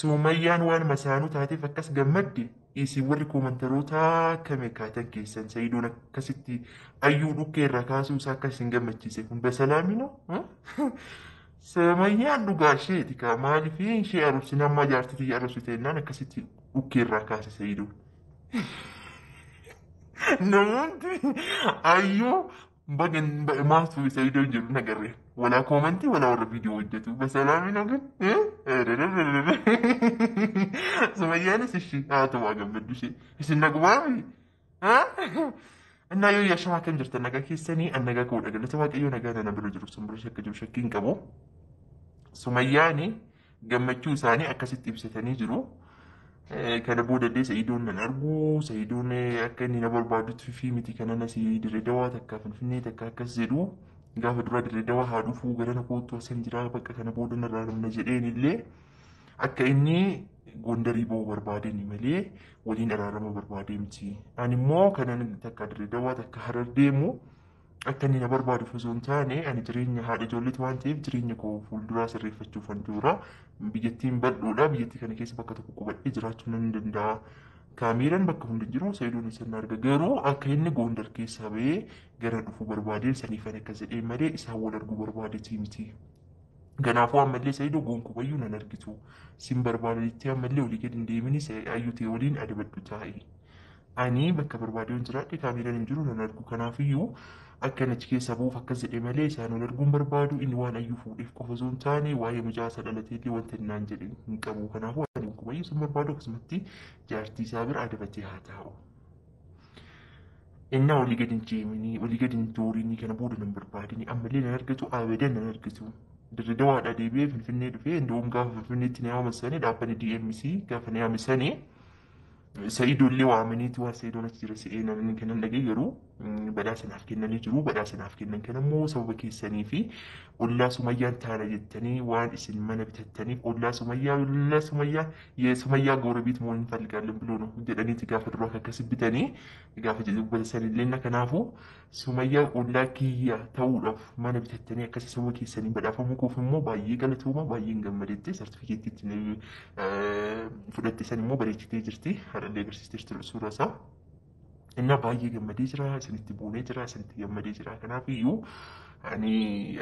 Sumayyaan waan masaanuu taateef akkas gammadde. Isin warri koomantaroota kame kaatan keessan Sa'idoon akkasitti ayyuu dhukkee irraa kaasuu isaa akkas isin gammachiise kun basalaamino. Sumayyaan dhugaa isheeti kaa, maaliif ishee arrabsine ammaa jaartii tiyya arrabsite jennaan akkasitti dhukkee irraa kaase Sa'idoon. Namoonni ayyuu baga maaltu Sa'idoon jedhu nagarree. Walaa koomantii walaa warra viidiyoo hojjetu. Basalaamino ግን Sumayyaanis ishii haa ta'u haa gammaddu ishee. Isin nagumaami? Innaa yoo yaashamaa akkam jirtan, nagaa keessanii? An nagaa koodha, galata Waaqayyoo, nagaa nana bira jiru sun bira akka jiru shakkiin qabu. Sumayyaani gammachuu isaanii akkasitti ibsatanii jiru. Kana boodallee Sa'idoon nan argu, Sa'idoon akka inni na barbaadutti fi miti kanan asii Dirree Dawaa takka Finfinnee takka akkas jedhu. Gaafa dura Dirree Dawaa haa dhufuu, garana kootu asan jira, bakka kana booda narraa namna jedheen illee akka inni Gondarii ba'uu barbaadeni malee waliin araarama barbaadee miti. Ani immoo kanan takka Dirree Dawaa takka Harar deemu akka inni na barbaaduuf osoo hin taane, ani jireenya haadha ijoolleeti waan ta'eef jireenya koo fuulduraa sirreeffachuuf an dura. Biyyattiin bal'oodha. Biyyattii kana keessa bakka tokko qubadhee jiraachuu nan danda'a. Kaameeraan bakka hundi jiru, Sa'idoon isa arga. Garuu akka inni Gondar keessaa ba'ee gara dhufuu barbaadeen saniifan akkas jedhee malee isaan wal arguu barbaadeeti miti. Kanaafuu ammallee Sa'idoo gonkumayyuu nan argitu. Sin barbaada jettee ammallee olii gadi hin deemini, ayyuu ta'e waliin adabadhu taa'i. Ani bakka barbaade yoon jiraadhe kaameeraan hin jiru, nan argu. Kanaafiyyuu akka inni achi keessaa bu'uuf akkas jedhee malee isaan wal arguun barbaadu. Inni waan ayyuu fuudheef qofa osoo hin taane waa'ee mucaa isa dhalatee illee wanta inni naan jedhe hin qabu. Kanaafuu ani gonkumayyuu sin barbaadu, akkasumatti jaartii isaa bira adabatee haa taa'u. Innaa olii gadi hin deemini, olii gadi hin doorini, kana booda nan barbaadini, ammallee nan argatu, abadan nan argatu. Dirree Dawaadhaa deebi'ee Finfinnee dhufee, indoom gaafa Finfinneetti na yaamsanii, dhaabbanni DMC gaafa na yaamsanii Sa'idoollee waamaniiti waan Sa'idoon achi jira se'ee namni kanan dhagee, garuu badhaasa naaf kennanii jiru. Badhaasa naaf kennan kana immoo sababa keessanii fi ollaa Sumayyaan taana jettanii waan isin mana bitattaniif ollaa Sumayyaa, ollaa Sumayyaa የሱመያ ጎረቤት መሆን እንፈልጋለን ብሎ ነው jedhaniiti gaafa duraa akkas bitanii gaafa dubbatan sanillee na. Kanaafuu Sumayyaa ollaa kiyya ta'uudhaaf mana bitattanii akkasii sababa keessanii badhaafamuu koof immoo baay'ee galatooma, baay'een gammadetti. Sartifikeettii ittiin fudhatte san immoo bareechitee jirti, har'allee agarsiistee jirti suura isaa. Innaa baay'ee gammadee jira, isinitti boonee jira, isinitti gammadee jira. Kanaaf iyyuu ani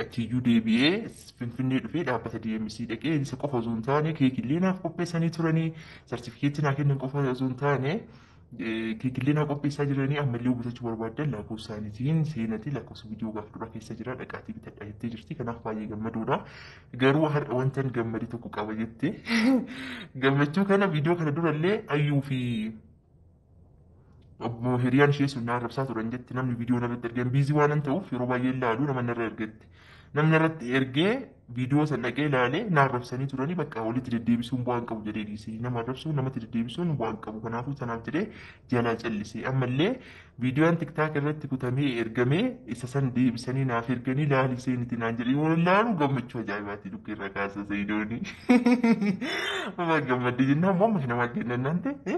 achiyyuu deebi'ee Finfinnee dhufee dhaabbata DMC dhaqee isa qofa osoo hin taane keekillee naaf qopheessanii turanii, sartifikeettii naa kennan qofa osoo hin taane keekillee naa qopheessaa jiranii. Ammallee bitachuu barbaaddan lakkoofsa isaaniitiin seenatii, lakkoofsa viidiyoo gaafa dura keessa jira, dhaqaatii bitadhaa jettee jirti. Kanaaf baay'ee gammadoodha. Garuu har'a wantan gammade tokko qaba jette. Gammachuu kana viidiyoo kana durallee ayyuu fi obbo hiriyaan ishee sun na arrabsaa turan jetti. Namni viidiyoo narratti ergan biizii waan ta'uuf yeroo baay'ee ilaalu nama narra ergatti. Namni narratti ergee viidiyoo san dhaqee ilaalee na arrabsanii turanii, bakka walitti deddeebisuun bu'aa hin qabu jedhee dhiise. Nama arrabsuu namatti deddeebisuun bu'aa hin qabu. Kanaafuu sanaaf jedhee jalaa callise. Ammallee viidiyoon TikTok irratti kutamee ergamee isa san deebisanii naaf erganii laalisee niti naan jedhee, yoo laalu gammachuu ajaa'ibaatti dhukkee irra kaasa Sa'idooni. Gammadde jennaan immoo amma kana maal kennan naan ta'e,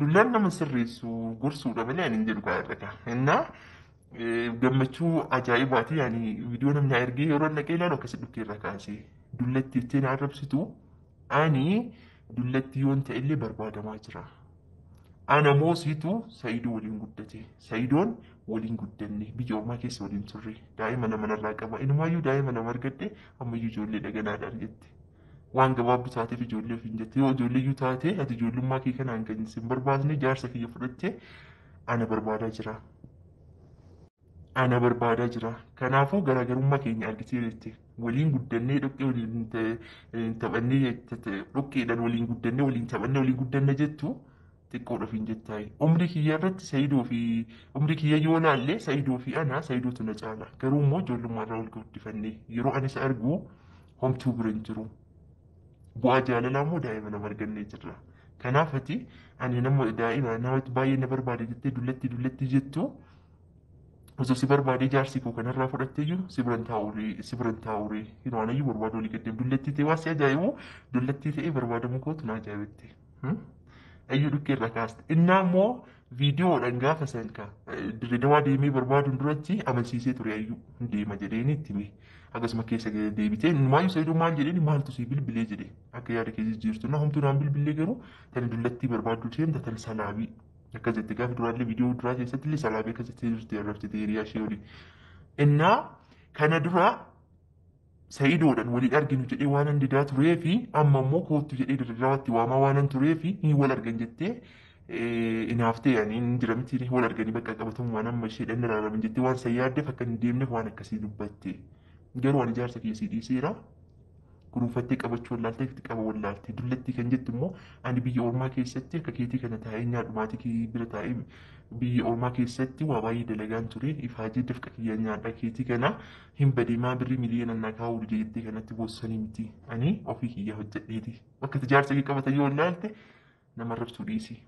dullaan nama sirreessu gorsuudha malee ani hin jedhu kaa irra kaa. Innaa gammachuu ajaa'ibaati, yaani viidiyoo namni ergee yeroo dhaqee ilaalu akkasi dhukkee irra kaasee dullatti jettee na arrabsitu, ani dullatti yoon ta'e illee barbaadamaa jira. Ana moo siitu Sa'idoo waliin guddate. Sa'idoon waliin guddanne, biyya ormaa keessa waliin turre, daa'ima lama narraa qaba. Inumaayyuu daa'ima lama argadhe, ammayyuu ijoollee dhaganaadha argatte. Waan gabaabduu taateef ijoollee ofiin jette. Yoo ijoollee iyyuu taate ati ijoollummaa kee kanaan kan sin barbaadne jaarsa kiyya fudhatte ana barbaadaa jira. Ana barbaadaa jira. Kanaafuu garaagarummaa keenya argitee jette. Waliin guddannee dhoqqee waliin taphannee, dhoqqeedhaan waliin guddannee waliin taphannee waliin guddanne jettu xiqqoodha ofiin jettaayi. Umrii kiyya irratti Sa'idoo fi umrii kiyya yoo laalle Sa'idoo fi ana Sa'idootu na caala. Garuu immoo ijoollummaa irraa wal guddifanne, yeroo ani isa argu homtuu bira hin jiru. Bu'aa jaalalaa immoo daa'ima lama argannee jirra. Kanaaf ati ani nama daa'ima nama baay'ee na barbaade jettee dullatti dullatti jettu, osoo si barbaadee jaarsi koo kanarraa fudhatteeyyuu si biran taa'uuree, si biran taa'uuree yeroo anayyuu barbaadu olii gaddeen dullattii ta'e. Waan si ajaa'ibu dullattii ta'ee barbaadamu kootu na ajaa'ibette. Ayyuu dhukkee irra kaaste. Innaa immoo viidiyoodhaan gaafa san ka Dirree Dawaa deemee barbaaduun duratti amansiisee ture, ayyuu hin deema jedheeni itti hime. Akkasuma keessa deebitee maayyuu Saayidoo maal jedheen maaltu si bilbilee jedhe akka yaada kee jijjiirtu na homtuu naan bilbilee garuu tani dullattii barbaaddu deemta tani salaabii akka jette gaafa duraallee viidiyoo duraa keessatti illee salaabii akka jettee jirti arrabsite hiriyaa ishee waliin. Innaa kana dura Sayidoodhaan waliin arginu jedhee waan an didaa turee fi amma immoo koottu jedhee dirraatti waamaa waan an turee fi hin wal argan jettee inaaftee ani hin jira miti wal arganii bakka qabatamu waan amma isheedhaan daraaraman jettee waan san yaaddeef akka hin deemneef waan akkasii dubbatte. Garuu ani jaarsa kiyya sii dhiiseera. Kunuunfattee qabachuu wallaaltee itti qaba wallaalte. Dullattii kan jettu immoo ani biyya ormaa keessatti akka keetii kana taa'ee nyaadhu maatii kee bira taa'ee biyya ormaa keessatti waa baay'ee dalagaan ture ifaajee dafqa kiyya nyaadha keetii kana hin badeemaa birrii miliyoona naa kaa'uu dide jettee kanatti boossanii miti. Ani ofii kiyya hojjedheeti. Bakka itti jaarsa kee qabatan yoo wallaalte nama arrabsuu dhiisi.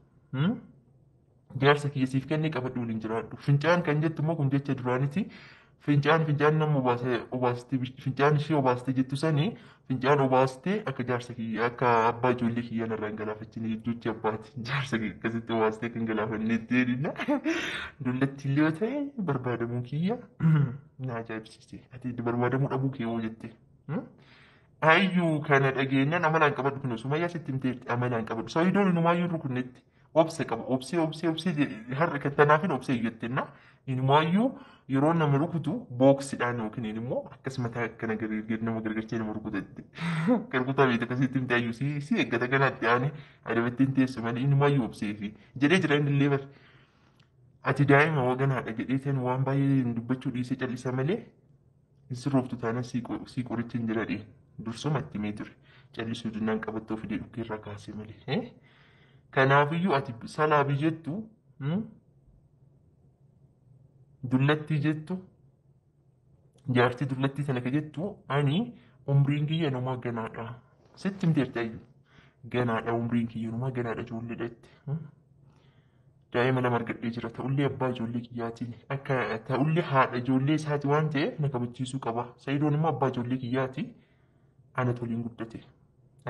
Jaarsa kiyya siif kennee qabadhu waliin jiraadhu. Fincaan kan jettu immoo kun jecha duraaniti. Fincaan fincaan nama obaastee fincaan ishee obaastee jettu sanii fincaan obaastee akka jaarsa kiyya akka abbaa ijoollee kiyyaa narraa hin galaafachine jechuuchi abbaati. Jaarsa kiyya akkasitti obaastee kan galaafanneetti jedhina. Dullatti illee yoo ta'e barbaadamuu kiyya na ajaa'ibsiise. Ati barbaadamuu dhabuu kee hoo jette. Ayyuu kana dhageenyaan amalaan qabadhu kun Sumayyaa sitti himteerti amalaan qabadhu. Sayidoon inumaayyuu rukunnetti obse qaba obsee obsee obsee har'a kan tanaafin obsee jettenna. Inumaayyuu yeroo nama rukutu booksiidhaan yookiin immoo akkas mataa akkana nama gargarchee nama rukutetti. Garkutaa beekta akkasitti himte ayyuu si eeggata kanaatti aane adabatteen teessu malee inumaayyuu obsee fi jedhee jira inni illee bar. Ati daa'ima waganaadha jedhee tan waan baay'ee dubbachuu dhiisee callisa malee hin sirrooftu taanaan sii qorichi hin jira dhee. Dursuma itti himee ture. Callisuu dinnaan qabattoo fidee dhukkee irraa kaasee malee. Kanaafiyyuu ati salaabii jettu dullattii jettu jaartii dullattii sana ka jettu ani umriin kiyya namaa ganaadha. Sitti himteerti ayyuu. Ganaadha umriin kiyya namaa ganaadha ijoolleedha jette. Daa'ima lama argadhee jira ta'ullee abbaa ijoollee kiyyaatiin akka ta'ullee haadha ijoollee isaati waan ta'eef na kabachiisuu qaba. Sayidoon immoo abbaa ijoollee kiyyaati ana toliin guddate.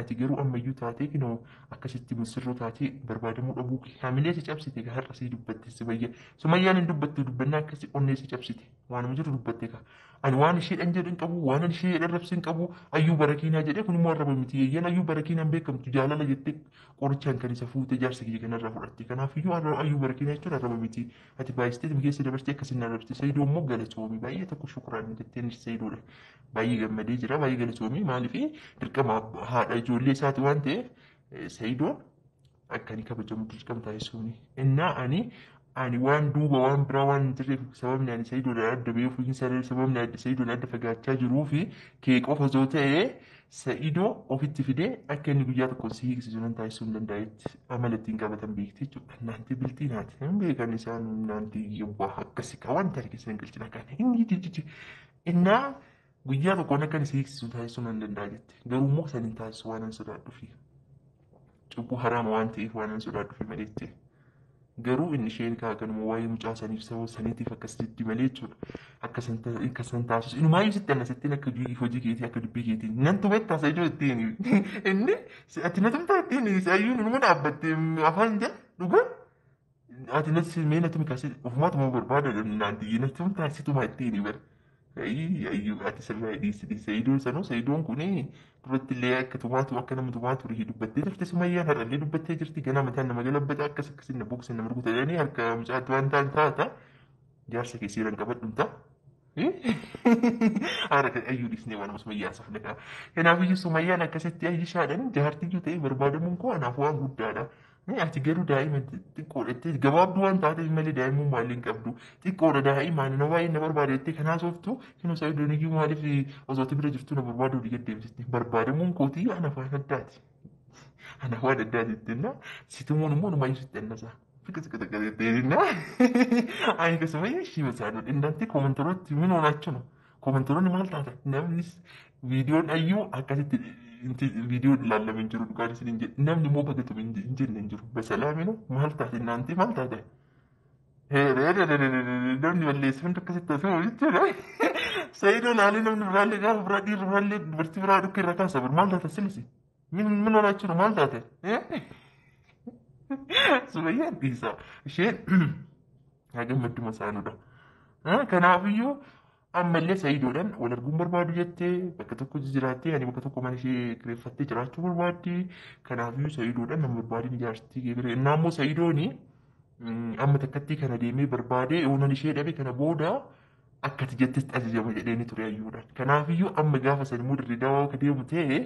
Ati garuu ammayyuu taatee kinoo akkasitti misirroo taatee barbaadamuu dhabuu kee hamilee si cabsite ka har'a sii dubbatte Sumayyaa. Sumayyaan hin dubbattu dubbannaa akkasii onnee si cabsite waanuma jiru dubbatte ka. Ani waan isheedhaan jedhu hin qabu waan ishee arrabse hin qabu ayyuu barakiinaa jedhee kun immoo arraba miti yeeyyan ayyuu barakiinaan beekamtu jaalala jettee qorichaan kan isa fuute jaarsa kiyya kanarraa fudhatte. Kanaafiyyuu ayyuu barakiinaa jechuun arraba miti. Ati baay'istee keessa dabarsitee akkasiin arrabsite. Sayidoo immoo galatoomi baay'ee tokko shukuraan jetteen sayidoodha. Baay'ee gammadee jira baay'ee galatoomi maaliif dirqama haadha ijoollee isaati waan ta'eef Sayidoon akka inni kabajamu dirqama taasisuuni. Innaa ani waan duuba waan biraa waan hin jirreef sababni ani Sayidoodhaan adda ba'ee ofiin sababni adda Sayidoon adda fagaachaa jiruu fi kee qofa osoo ta'e Sayidoo ofitti fidee akka inni guyyaa tokko si hiiksisu nan taasisuu hin danda'etti amala ittiin qabatan beekti jechuudha. Naanti biltii naati hin beekan isaan naanti waa akkasii ka wanta harkisa hin galchina kan inni jijji. Innaa guyyaa tokkoon akka inni si hiiksisu taasisuu nan danda'a jette. Garuu immoo san hin taasisu waan an sodaadhuufi. Cubbuu haraama waan ta'eef waan an sodaadhuufi malee jette. Garuu inni isheen kanuma waa'ee mucaa saniif sababa saniitiif akkas jetti malee jechuudha. Akka san taasisu. Inumaayyuu sitti anna sittiin akka hojii keetii akka dubbii keetii. Nan tumettaa Sayidoo ittiin. Inni ati na tumtaa ittiin ayyuun inuma dhaabbatte afaan jala dhugaa. Ati natti mee na tumi kaasee ofumaatuma barbaada naanti na tumtaa situma ittiin bara. Ayyuu ati sirraa dhiisi Sayidoon sanuu Sayidoon kun duratti illee akka tumaatu akka nama tumaa ture dubbattee turte Sumayyaan har'allee dubbattee jirti ganaa mataan nama galabbata akkas akkasiin na booksa nama rukuta jedhanii harka mucaatti waan ta'an taata jaarsa kee seeraan qabadhu ta'a. Haara kan ayyuu dhiisnee waan Sumayyaa safne qaba. Kanaafiyyuu Sumayyaan akkasitti ayyishaadhaan jaartiyyuu ta'e barbaadamuun koo anaaf waan guddaadha. Ati garuu daa'ima xiqqoodha jettee gabaabduu waan taateef malee daa'imummaa illee hin qabdu. Xiqqoodha daa'imaan nama baay'ee na barbaada jettee kan haasoftu kinoo Sayidoon iyyuu maaliif osoo ati bira jirtu na barbaadu olii gad deemsiste. Barbaadamuun kootii anaaf waan addaati. Anaaf waan addaati jettenna. Situmuun immoo numayyuu sitti annasaa. Fiqi jetteenna. Ani akkasuma ishii masaadhu. Indanti koomentorotti min ሆናችሁ ነው? Koomentoroonni maal taatan? Namni viidiyoon ayyuu akkasitti viidiyoon ilaalame hin jiru dhugaan isin hin jedhe. Namni immoo bagatu hin jenne hin jiru. Basalaamino maal taate naanti maal taate? Namni balleessu hundi akkasitti osoo jechuudha. Sayidoo laalee namni biraallee gaafa biraa dhiirri biraallee dubartii biraa dhukkee irra kaasa maal taate silisi? Min ሆናችሁ ነው maal taate? Sumayyaan dhiisa. Isheen haa gammaddu masaanuudha. Kanaafiyyuu Ammallee Sa'idoodhaan wal arguun barbaadu jettee bakka tokko jiraattee ani bakka tokko mana ishee kireeffattee jiraachuu barbaaddi. Kanaafiyyuu Sa'idoodhaan nama barbaadin jaartii kee bira. Innaa immoo Sa'idooni amma takkattii kana deemee barbaadee yoonan ishee dhabe kana booda akkati jettetti ajajama jedheeni ture ayyuudhaan. Kanaafiyyuu amma gaafa san immoo Dirree Dawaa akka deemu ta'e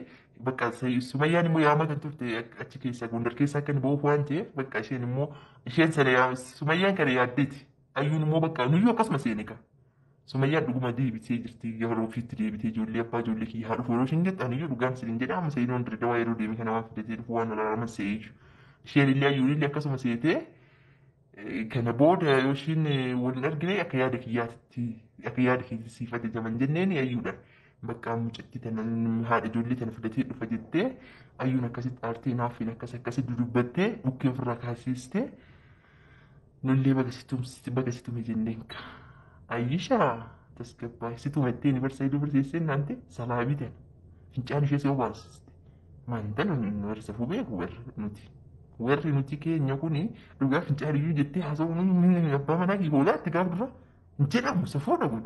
bakka Sumayyaan immoo yaamaa kan turte achi keessa Gondar keessa akka inni ba'uuf waan ta'eef bakka isheen immoo isheen sana Sumayyaan kana yaaddeeti. Ayyuun immoo bakka nuyyuu akkasuma seene ka. Sumayyaan dhuguma deebitee jirti yeroo ofiitti deebitee ijoollee abbaa ijoollee kiyya haa dhufu yeroo isheen jettu aniyyuu dhugaan isin jedha amma Sa'idoon Dirree Dawaa yeroo deeme kana waan fidatee dhufu waan alaaraman se'eeyyu. Isheen illee ayyuun illee akkasuma seetee kana booda yoo isheen waliin argine akka yaada kiyyaatti akka yaada keetti siif ajajaman jenneen ayyuudhaan. Bakka mucattii tana haadha ijoollee tana fidatee dhufa jettee ayyuun akkasitti aartee naaffiin akkas akkasitti dudubbattee bukkee ofirraa kaasistee nullee baga si tume jenneen ka. Ayyishaa tasgabbaa'e si tumettee ni barsa iduu barsiissee naante salaabii tana fincaan ishee si obaasiste. Maanta warri safuu beeku warri nuti. Warri nuti keenya kuni dhugaa fincaan iyyuu jettee haasa'uun abbaa manaa kii hoolaatti gaafa dura hin jedhamu safuudha kun.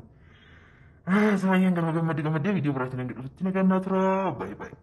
Sumayyaan ganama gammaddee gammaddee viidiyoo biraatiin hanga dhufutti nagaan naa tura. Baay'ee baay'ee.